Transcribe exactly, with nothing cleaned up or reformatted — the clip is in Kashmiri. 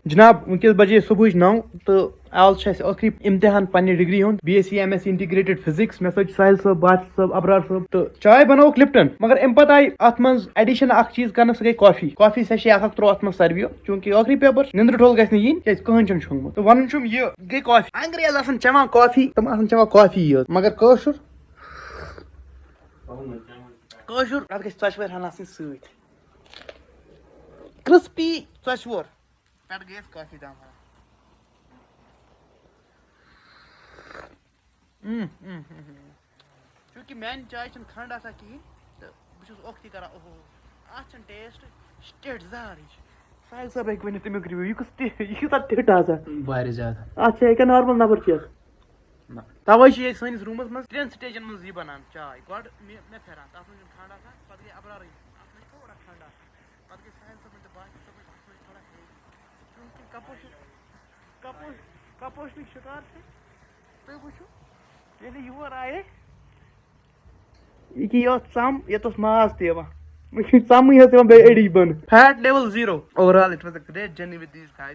جناب، وٕنکیٚس بجے صبحٕچ نو تہٕ آز چھُ اَسہِ ٲخری امتحان پننہِ ڈگری ہُنٛد، B S C M S C integrated physics. مےٚ سۭتۍ چھُ ساحل صٲب، باسط صٲب، ابرار صٲب، تہٕ چاے بنٲوٕکھ لپٹن۔ مگر امہِ پتہٕ آیہِ اتھ منٛز ایڈیشن اکھ چیٖز کرنہٕ، سُہ گٔے کافی۔ کافی سیشن اکھ اکھ ترٛوو اتھ منٛز ساروِیو، چونکہ ٲخری پیپر چھُ، نِندرٕ ٹھوٚل گژھِ نہٕ یِنۍ، کیازِ کٕہٕنۍ چھُنہٕ شۄنٛگمُت۔ تہٕ ونُن چھُم یہِ، گٔے کافی۔ انگریز آسان چٮ۪وان کافی، تِم آسان چٮ۪وان کافی یٲژ، مگر کٲشُر، کٲشُر، اتھ گژھِ ژۄچہِ وٲرۍ ہن آسٕنۍ سۭتۍ۔ کرسپی ژۄچہِ وور۔ پٮ۪ٹھ گٔیَس کافی دام ہنا۔ اۭں، اۭں، اۭں، اۭں۔ چونکہ میانہِ چایہِ چھُنہٕ کھنٛڈ آسان کِہیٖنۍ، تہٕ بہٕ چھُس اوکھتی کران، اوہو، اَتھ چھُنہٕ ٹیسٹ، یہِ چھُ ٹیٹھ زہر ہِش۔ ساحل صٲب ہیٚکہِ ؤنِتھ اَمیُک رِوِو، یہِ کُس ٹے-، یہِ کوٗتاہ ٹیٹھ آسان؟ واریاہ زیادٕ۔ اَتھ چھا ہیٚکان نارمل نفر چٮ۪تھ؟ نہ۔ تَوَے چھِ ییٚتہِ سٲنِس روٗمَس منٛز ترٛٮ۪ن سٹیجَن منٛز یہِ بَنان چاے۔ گۄڈٕ مےٚ، مےٚ پھِران، تَتھ منٛز چھُنہٕ کھنٛڈ آسان، پَتہٕ گٔے اَبرارٕے، اَتھ منٛز چھِ تھوڑا کھنٛڈ آسان۔ پَتہٕ گٔے ساحل صٲبٕنۍ تہٕ باسط صٲبٕنۍ، اَتھ منٛز چھِ تھوڑا ہیٚوی۔ چوٗنٛکہِ کپوش-، کپوش-، کپوشنٕکۍ شِکار چھِ۔ تُہۍ وٕچھِو، ییٚلہِ یور آیے، یہِ کہِ یہِ اوس ژَم، یَتھ اوس ماز تہِ یِوان۔ وۄنۍ چھُنہٕ ژَمٕے یوت یِوان، بیٚیہِ أڑِج بَنہٕ۔ Fat level zero. Overall, it was a great journey with these guys.